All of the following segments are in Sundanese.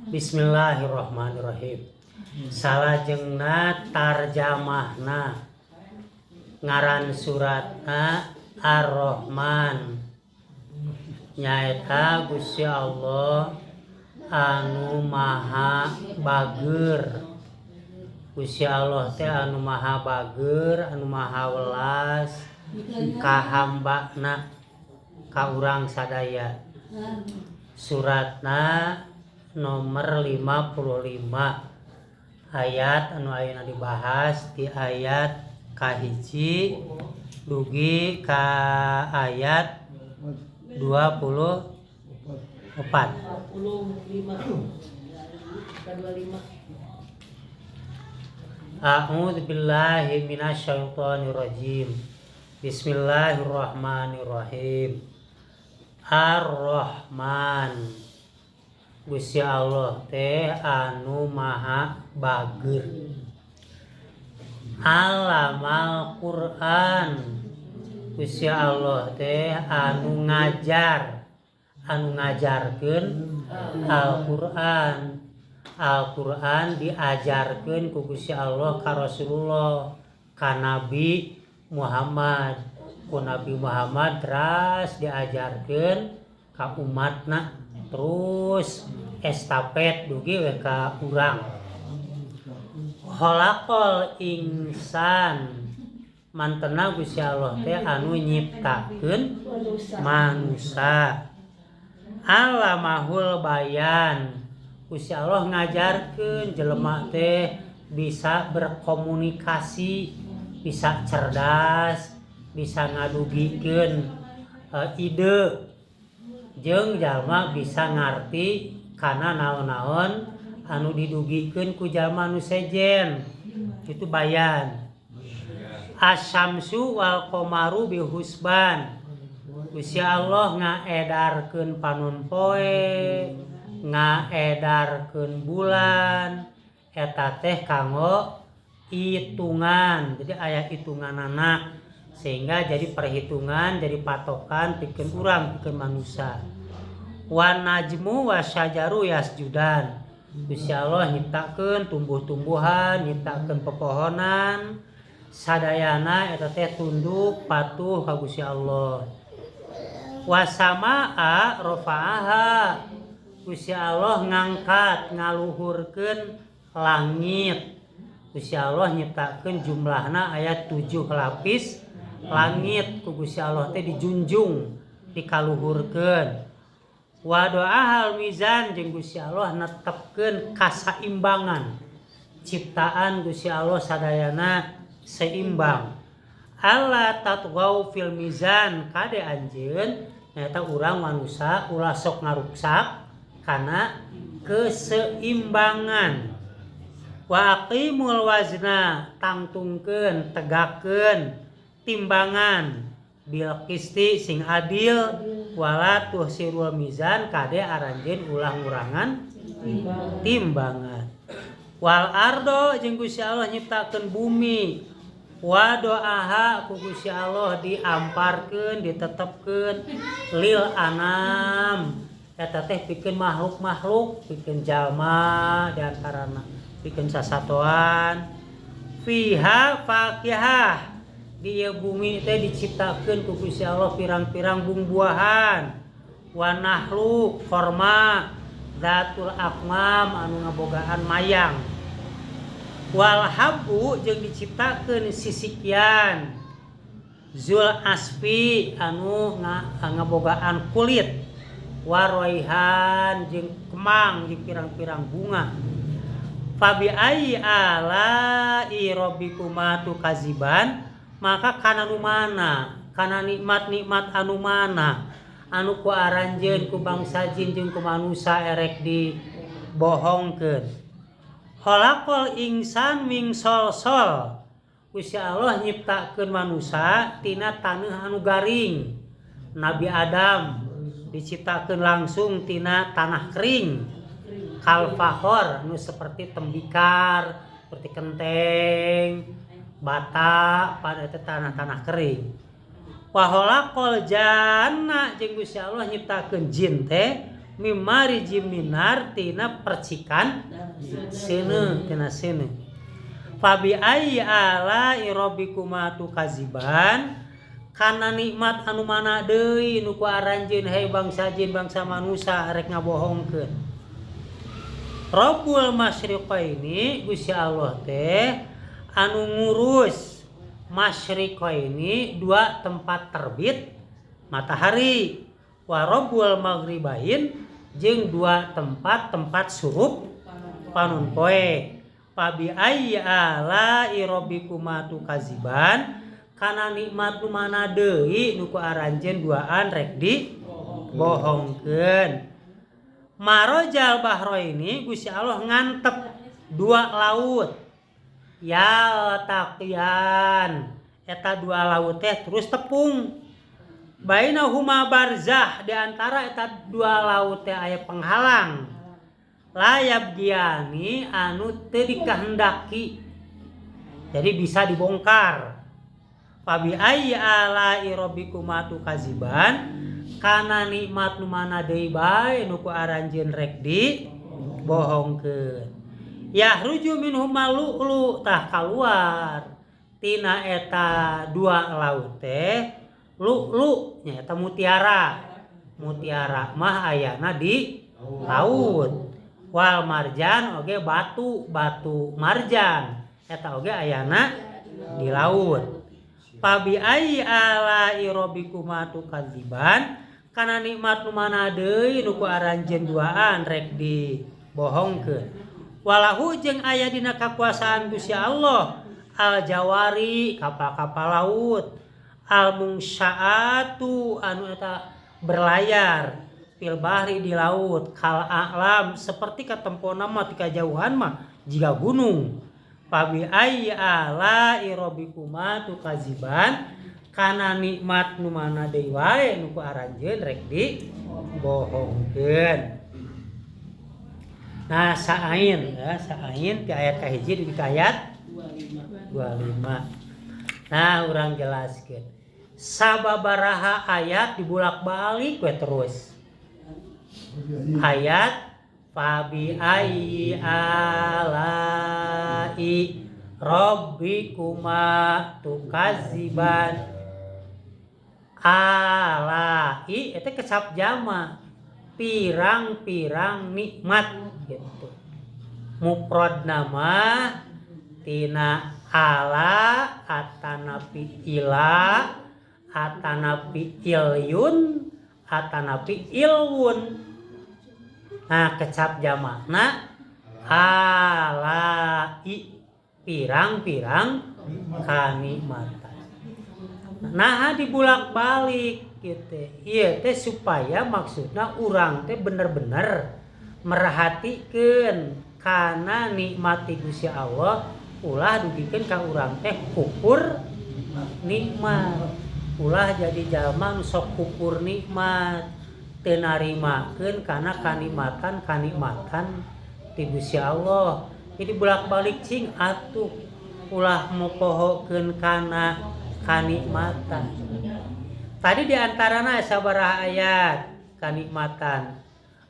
Bismillahirrahmanirrahim. Salajengna tarjamahna, ngaran suratna Ar-Rahman, nyaeta Gusti Allah anu Maha Bager. Gusti Allah teh anu Maha Bager, anu Maha Welas ka hambana, ka urang sadaya. Suratna nomor 55, ayat anu ayeuna dibahas di ayat kahiji dugi ka ayat 24. 45 ke 25. A'udzu billahi minasyaitonir rajim. Bismillahirrahmanirrahim. Ar-Rahman. Gusti Allah teh anu Maha Bager. Allamal Quran. Gusti Allah teh anu ngajar, anu ngajarkeun Al-Qur'an. Al-Qur'an diajarkeun ku Gusti Allah ka Rasulullah, ka Nabi Muhammad. Ku Nabi Muhammad teras diajarkeun ka umatna, terus estafet dugi we ka urang. Khalaqal insan, mantena Gusti Allah teh anu nyiptakeun manusia. Allamahul bayan, Gusti Allah ngajarkeun jelema teh bisa berkomunikasi, bisa cerdas, bisa ngadugikeun ide, jeung jalma bisa ngarti kana naon-naon anu didugikeun ku jalma nu sejen. Itu bayan. Asyamsu wal qamaru bihusban, Gusti Allah ngaedarkeun panon poe, ngaedarkeun bulan, eta teh kanggo hitungan. Jadi aya hitunganana sehingga jadi perhitungan, jadi patokan pikeun urang, pikeun manusia. Wan najmu wasyajaru yasjudan, Gusti Allah nyiptakeun tumbuh-tumbuhan, nyiptakeun pepohonan, sadayana eta teh tunduk patuh ka Gusti Allah. Wasamaa rafa'aha, Gusti Allah ngangkat, ngaluhurkeun langit. Gusti Allah nyiptakeun jumlahna aya 7 lapis langit, ku Gusti Allah teh dijunjung, dikaluhurkeun. Wada'ahal mizan, jeung Gusti Allah netepkeun kasaimbangan. Ciptaan Gusti Allah sadayana seimbang. Alla tatghaw fil mizan, kade anjeun nyaeta urang manusia ulah sok ngaruksak kana keseimbangan. Wa aqimul wazna, tangtungkeun, tegakkeun timbangan, bil qisti, sing adil, wala tuhsirul mizan, kade aranjeun ulah ngurangan timbangan. Wal ardo, jeung Gusti Allah nyiptakeun bumi, wada'aha, ku Gusti Allah diamparkeun, ditetepkeun, lil anam, eta teh pikeun makhluk-makhluk, pikeun jalma diantarana, pikeun sasatoan. Fiha fakihah, di ieu bumi teh diciptakeun ku Gusti Allah pirang-pirang bumbuahan, wa nahlu, korma, zatul akmam, anu ngabogaan mayang, wal habbu, jeung diciptakeun sisikian, zul asfi, anu ngabogaan kulit, waraihan, jeung kemang, jeung pirang-pirang bunga. Fabi ayyi ala'i rabbikuma tukaziban, maka kana nu mana, kana nikmat-nikmat anu mana anu ku aranjeun, ku bangsa jin jeung ku manusia erek dibohongkeun? Khalaqal insan min solsol, Gusti Allah nyiptakeun manusia tina taneuh anu garing. Nabi Adam diciptakeun langsung tina tanah kering, kal fakhor, nu seperti tembikar, seperti kenteng, bata, pada itu tanah-tanah kering. Wa khalaqal janna, jeung Gusti Allah nyiptakeun jin teh Mimari minar tina percikan seuneu, tina seuneu. Fabi ayyi ala'i rabbikuma tukadziban, kana nikmat anu mana deui nu ku aranjeun hei bangsa jin bangsa manusia rek ngabohongkeun. Rabbul masyriqaini, Gusti Allah teh anu ngurus masyriqaini, dua tempat terbit matahari, wa rabbul maghribain, jeung dua tempat tempat surup panon poe. Fabi ayyi ala'i rabbikuma tukadziban, kana nikmat nu mana deui nu ku aranjeun duaan rek di bohongkeun. Marojal bahroini, Gusti Allah ngantep dua laut. Yaltaqian, eta dua laut teh terus tepung. Bainahuma barzah, di antara eta dua laut teh aya penghalang. La yabgiyani, anu teu dikehendaki. Jadi bisa dibongkar. Fabi ayyi ala'i rabbikuma tukadziban, kana nikmat nu mana deui bae nu ku aranjeun rek di bohongkeun. Yahruju minhuma lu'lu, tah kaluar tina eta dua laut teh lu'lu, nyaeta mutiara. Mutiara mah ayana di laut. Wal marjan oge batu, batu marjan eta oge ayana di laut. Fabi ayyi ala'i rabbikuma tukadziban, kana nikmat nu mana deui nu ku aranjeun duaan rek dibohongkeun. Walahu, jeung aya dina kakuasaan Gusti Allah, al jawari, kapal-kapal laut, al munsyaatu, anu eta berlayar, fil bahri, di laut, kal a'lam, seperti katempona mah ti kajauhan mah jiga gunung. Fabi ayyi ala'i rabbikuma tukadziban, kana nikmat nu mana deui wae nu ku aranjeun rek dibohongkeun. Nah, saain ya, saain ti ayat kahiji di ka ayat 25. Nah, urang jelaskeun. Sababaraha ayat dibulak-balik we terus. Ayat fabi ayyi ala'i rabbikuma tukadziban. Ala'i itu kecap jama, pirang-pirang nikmat gitu. Mufrad nama tina ala atanapi ila atanapi ilyun atanapi ilwun. Nah, kecap jamakna alai, pirang-pirang kanikmatan. Nah, dibulak-balik gitu. Iya teh supaya maksudna urang teh bener-bener merhatikan kana nikmati Gusti Allah, ulah dugikeun ka urang teh kufur nikmat. Ulah jadi jalma nu sok kufur nikmat, teu narimakeun kana kanikmatan-kanikmatan ti Gusti Allah. Jadi bolak-balik cing atuh ulah mopohokeun kana kanikmatan. Tadi diantarana sabaraha ayat kanikmatan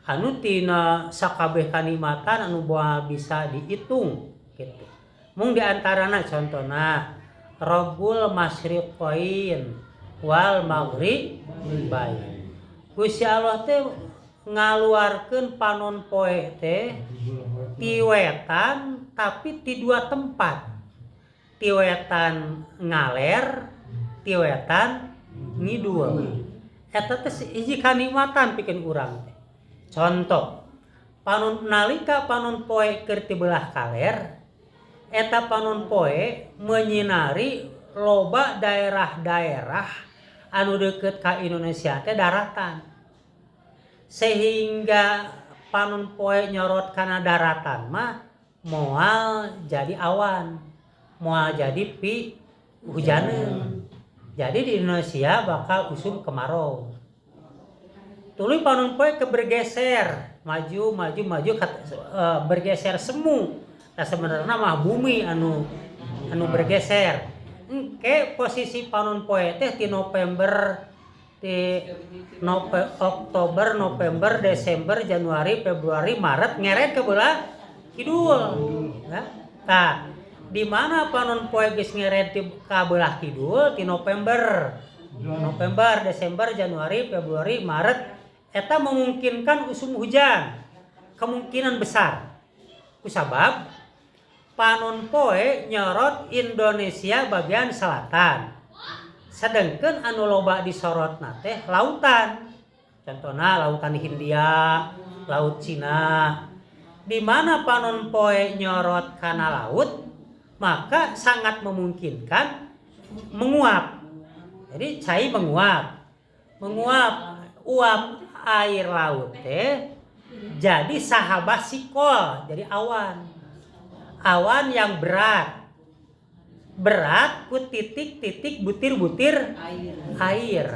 anu tina sakabeh kanikmatan anu moal bisa dihitung gitu. Mung diantarana contona Rabbul masyriqain wal maghribain. Gusti Allah teh ngaluarkeun panon poe teh ti wetan tapi ti dua tempat. Ti wetan ngaler, ti wetan ngidul. Eta teh hiji kanikmatan pikeun urang teh. Contoh, panon nalika panon poe keur ti belah kaler, eta panon poe menyinari loba daerah-daerah anu deukeut ka Indonesia teh daratan. Sehingga panon poe nyorot kana daratan mah moal jadi awan, moal jadi pi hujaneun. Jadi di Indonesia bakal usum kemarau. Tuluy panon poe ke bergeser, maju maju maju bergeser semu. Nah, sebenarnya mah bumi anu anu bergeser. Engke posisi panon poe teh ti November, ti Di Oktober, November, Desember, Januari, Februari, Maret ngeret ke belah kidul. Ya. Tah, di mana panon poe geus ngeret di ka belah kidul di November. November, Desember, Januari, Februari, Maret eta memungkinkan usum hujan. Kemungkinan besar. Kusabab panon poe nyorot Indonesia bagian selatan. Sedangkan anu loba disorot teh lautan. Contohnya lautan Hindia, Laut Cina. Di mana panon poe nyorot kana laut, maka sangat memungkinkan menguap. Jadi cai menguap. Menguap uap air laut teh jadi sahabah sikol, jadi awan. Awan yang berat. Berat ku titik-titik butir-butir air. Air.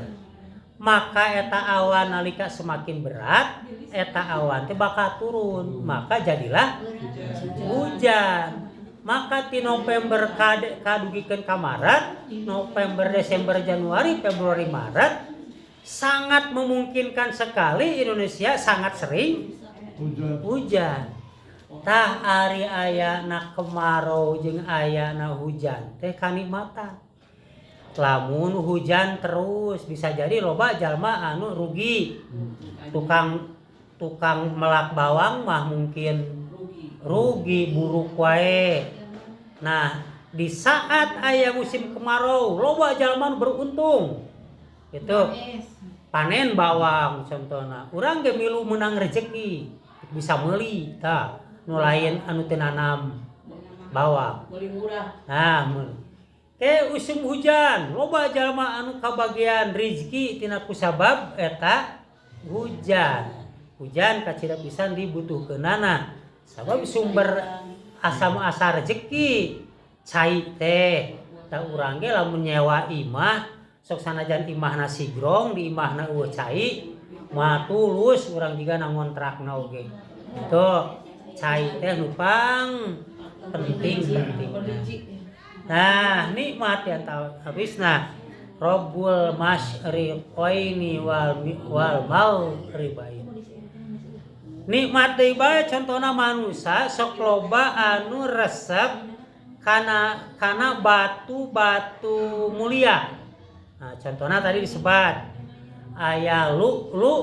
Maka eta awan nalika semakin berat, eta awan teh bakal turun, maka jadilah hujan. Maka di November kadugikeun ka Maret, November, Desember, Januari, Februari, Maret sangat memungkinkan sekali Indonesia sangat sering Hujan. Hujan. Tah, ari ayana kemarau jeung ayana hujan teh kanikmatan. Lamun hujan terus bisa jadi loba jalma anu rugi. Tukang tukang melak bawang mah mungkin Rugi. Rugi buruk wae. Nah, di saat aya musim kemarau, loba jalma nu beruntung. Gitu. Panen bawang contohna. Urang ge milu menang rezeki, bisa meuli tah nu lain anu teu nanam bawang. Beli murah. Nah, mun ke usum hujan, loba jalma anu kabagian rizki tina kusabab eta hujan. Hujan kacida pisan dibutuhkeunana. Sabab sumber asam asa rezeki cai teh. Tah, urang ge lamun nyewa imah sok sanajan imahna sigrong, di imahna euweuh cai mah tulus urang juga ngontrakna oge. Tuh, cai teh nu pang penting penting. Nah, nikmat yang tahu habisna Rabbul masyriqaini wal maghribain. Nikmat deui bae, contohna manusia sok loba anu resep kana kana batu-batu mulia. Nah, contohna tadi disebat aya lu'lu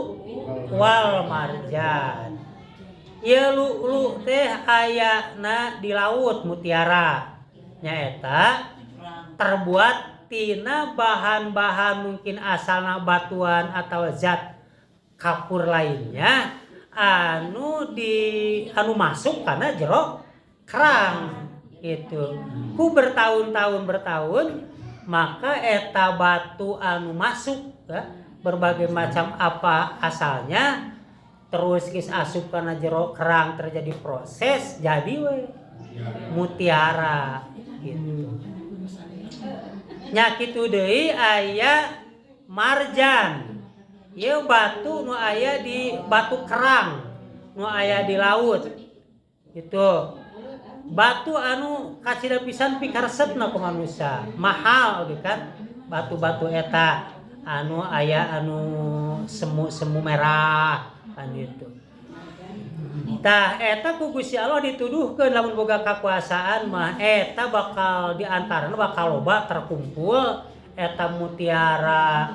wal marjan. Ieu lu'lu teh ayana di laut, mutiara. Nyaeta terbuat tina bahan-bahan mungkin asalna batuan atau zat kapur lainnya anu di anu masuk karena jero kerang itu ku bertahun-tahun bertahun, maka eta batu anu masuk ya, berbagai macam apa asalnya, terus geus asup kana jero kerang, terjadi proses jadi we mutiara gitu nya. Kitu deui aya marjan. Ieu batu nu aya di batu kerang nu aya di laut itu, batu anu kacida pisan pikaresepna ku manusia, mahal oge kan batu-batu eta anu aya anu semu-semu merah kan itu. Tah, eta ku Gusti Allah dituduhkeun lamun boga kakuasaan mah eta bakal di antarana bakal loba terkumpul eta mutiara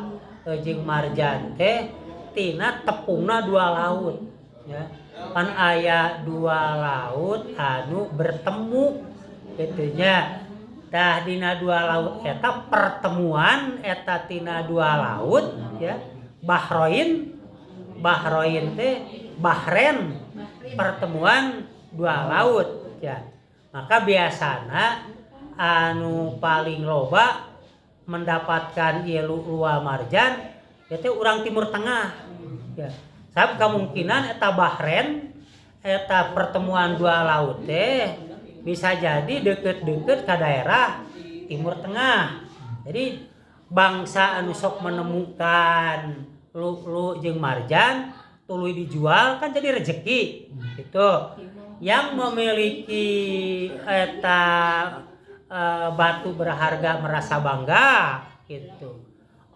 jeung marjan teh tina tepungna dua laut ya. Pan aya dua laut anu bertemu gitu nya. Tah, dina dua laut eta pertemuan eta tina dua laut ya, Bahrain. Bahrain teh Bahren, pertemuan dua laut ya. Maka biasana anu paling loba mendapatkan ieu lu'lu marjan itu orang Timur Tengah ya. Sabab kemungkinan eta Bahren eta pertemuan dua laut teh bisa jadi deket-deket ke daerah Timur Tengah. Jadi bangsa anu sok menemukan lu'lu jeung marjan tuluy dijual kan jadi rezeki gitu. Yang memiliki eta batu berharga merasa bangga gitu.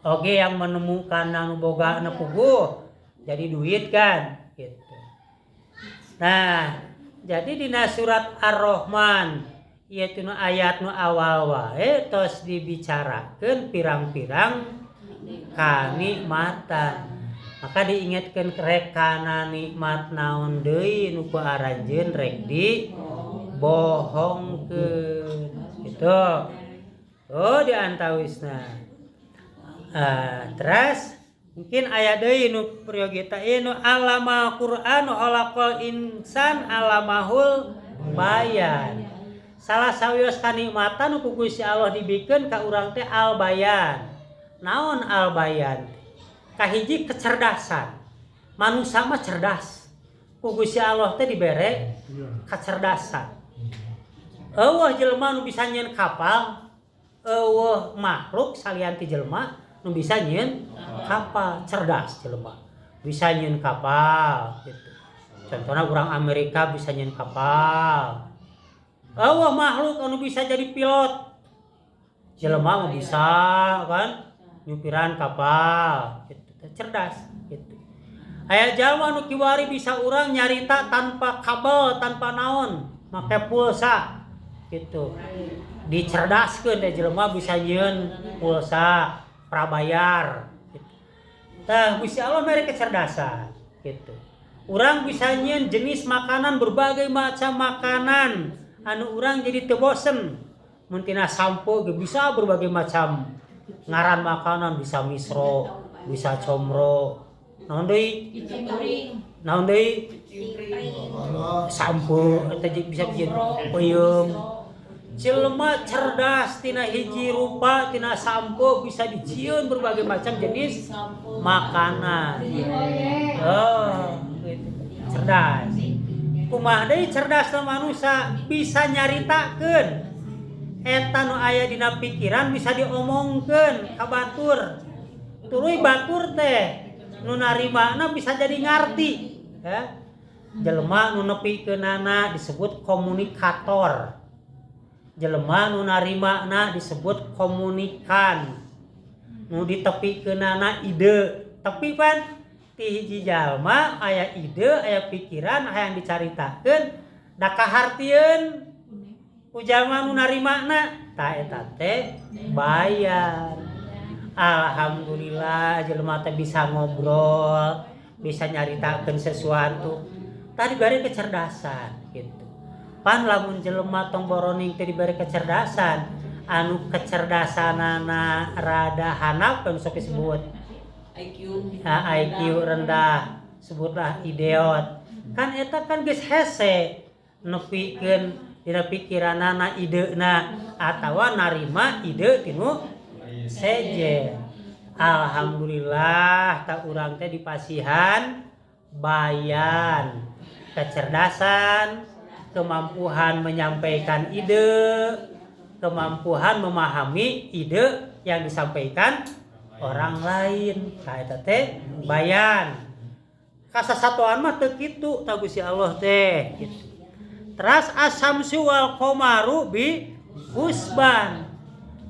Oke, yang menemukan anu boga anu puguh jadi duit kan gitu. Nah, jadi dina surat Ar-Rahman ieu nu ayat nu awal wae tos dibicarakeun pirang-pirang kanikmatan. Maka diingatkeun rek kana nikmat naon deui nu ku aranjeun rek di bohongkeun gitu. Oh, di antawisna. Terus mungkin aya deui nu priyogi ieu nu allama Quran khalaqal insan allamahul bayan. Salah sawios kanikmatan nu ku Gusti Allah dibikeun ka urang teh al bayan. Naon al bayan? Kahiji kecerdasan. Manusia mah cerdas. Ku Gusti Allah teh dibere kecerdasan. Euweuh jelema nu bisa nyieun kapal, euweuh makhluk salian ti jelema nu bisa nyieun kapal, cerdas jelema. Bisa nyieun kapal gitu. Contohnya orang Amerika bisa nyieun kapal. Euweuh makhluk anu bisa jadi pilot. Jelema mah bisa kan nyupiran kapal gitu. Cerdas gitu. Aya jalma nu kiwari bisa urang nyarita tanpa kabel, tanpa naon, make pulsa gitu. Dicerdaskeun teh jelema bisa nyieun pulsa prabayar gitu. Tah Gusti Allah mere kecerdasan gitu. Urang bisa nyieun jenis makanan, berbagai macam makanan anu urang jadi teu bosen. Mun tina sampo ge bisa berbagai macam ngaran makanan, bisa misro, bisa comro. Naon deui? Naon deui? Sampo eta bisa bikin peuyeum. Jelema cerdas tina hiji rupa tina sampo bisa dijieun berbagai macam jenis makanan. Oh, gitu. Cerdas. Kumaha deui cerdasna manusia bisa nyaritakeun eta nu aya dina pikiran, bisa diomongkeun ka batur. Tuluy batur teh nu narimana bisa jadi ngarti ya. Jelema nu nepikeunana disebut komunikator. Jelema nu narimana disebut komunikan. Nu ditepikeunana ide. Tepi pan ti hiji jalma aya ide, aya pikiran hayang dicaritakeun, da kahartieun ku jalma nu narimana, tah eta teh bayan. Alhamdulillah jelema teh bisa ngobrol, bisa nyaritakeun sesuatu. Tadi diberi kecerdasan gitu. Pan lamun jelema tong boroning teh diberi kecerdasan, anu kecerdasanana rada handap kan sok disebut IQ. Nah, IQ rendah, sebutlah idiot. Kan eta kan geus hese nepikeun dina pikiranana idena atawa narima ide tinu sejen. Alhamdulillah tak urang teh dipasihan bayan, kecerdasan, kemampuan menyampaikan ide, kemampuan memahami ide yang disampaikan orang lain. Nah, eta teh bayan. Kasasatoan mah teu kitu ta Gusti Allah teh gitu. Teras asamsu wal qomaru bi husban.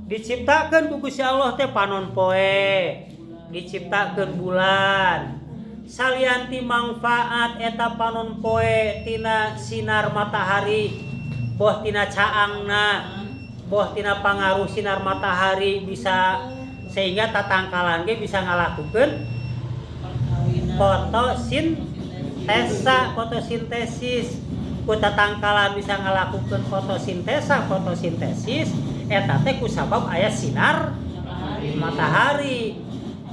Diciptakeun ku Gusti Allah teh panon poe, diciptakeun bulan. Salian ti mangfaat eta panon poe tina sinar matahari, boh tina caangna, boh tina pangaruh sinar matahari bisa sehingga tatangkalan ge bisa ngalakukeun fotosintesa, fotosintesis. Ku tatangkalan bisa ngalakukeun fotosintesa, fotosintesis eta teh kusabab aya sinar matahari.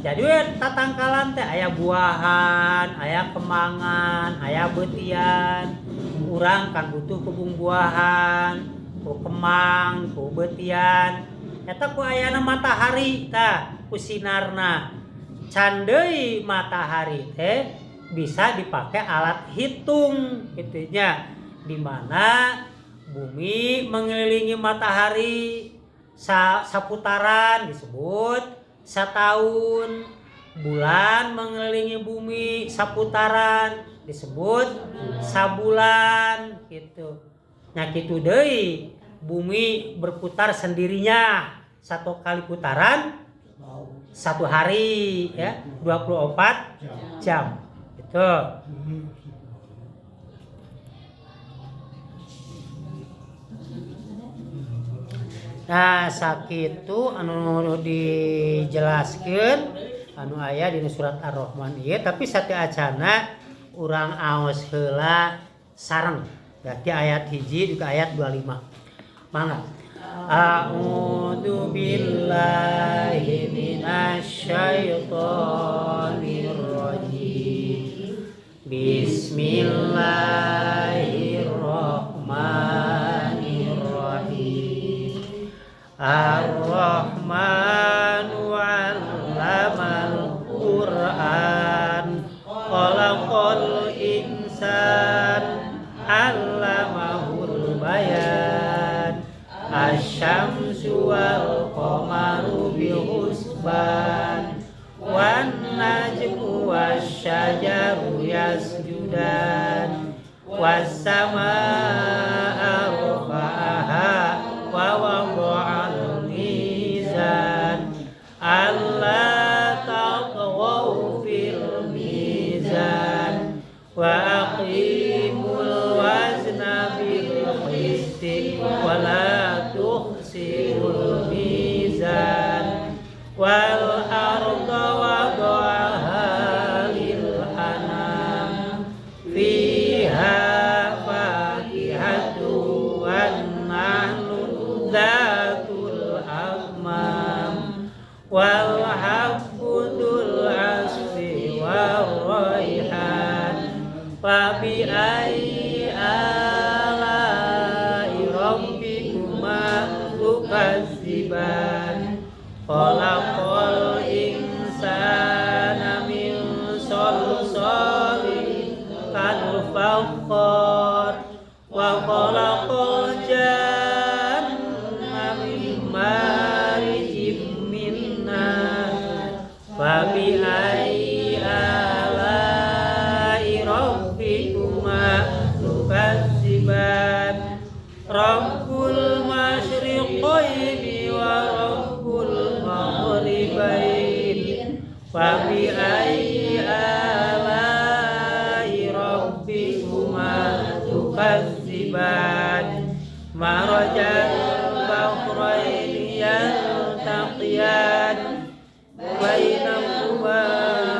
Jadi we tatangkalan teh aya buahan, aya kemangan, aya beutian. Urang kan butuh ku buah-buahan, ku kemang, ku beutian. Eta ku ayana matahari tah, ku sinarna. Can deui matahari teh bisa dipakai alat hitung gitu nya, di mana bumi mengelilingi matahari saputaran disebut setahun, bulan mengelilingi bumi saputaran disebut sabulan gitu. Nya kitu deui bumi berputar sendirinya satu kali putaran Satu hari ya, 24 jam. Itu. Nah, sakitu anu dijelaskeun anu aya dina surat Ar-Rahman ieu, tapi sateuacana urang aos heula sareng. Berarti ayat 1 juga ayat 25. Mangga. A'udzu billahi minasyaitonir rajim. Bismillahirrahmanirrahim. Ar-Rahmanu 'allamal Qur'an, khalaqal insan, 'allamahul bayan. Asy-syamsu wal qamaru bihusban, wan najmu wasyajaru yasjudan, was samaa rafa'aha wa wada'al mizan, alla taghaw fil mizan, wa aqimul wazna bil qisti wa la tukhsirul mizan, wal arda wada'aha lil anam, fiha fakihatu wan nahlu dzatul akmam, wal habbu dzul asfi war raihan, fa bi ayyi ala'i rabbikuma tukadziban. Khalaqal insana min salsalin kal fakhar, wa khalaqal janna min marijim min nar, fa bi ayyi ala'i rabbikuma tukadziban. Rabbul masyriqaini wa rabbul maghribain, fa bi ayyi ala'i rabbikuma tukadziban. Marajal bahraini yaltaqiyan, bainahuma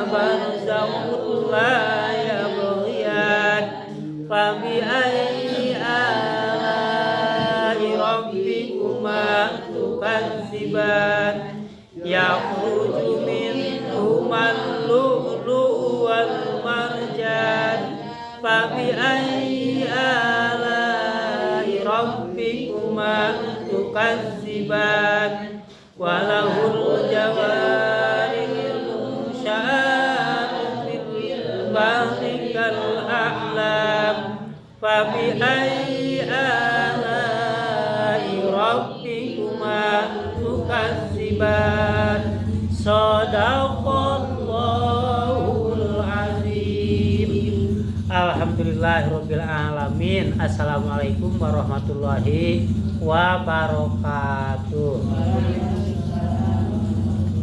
barzakhun la yabghiyan, fa bi ayyi ala'i rabbikuma tukadziban. Yakhruju minhumal lu'lu'u wal marjan, fa bi ayyi ala'i rabbikuma tukadziban. Walahul jawaril munsya'atu fil bahri kal a'lam, fa bi ayyi ala'i rabbikuma tukadziban. Shadaqallahul azim. Alhamdulillahirabbil alamin. Assalamualaikum warahmatullahi wabarakatuh.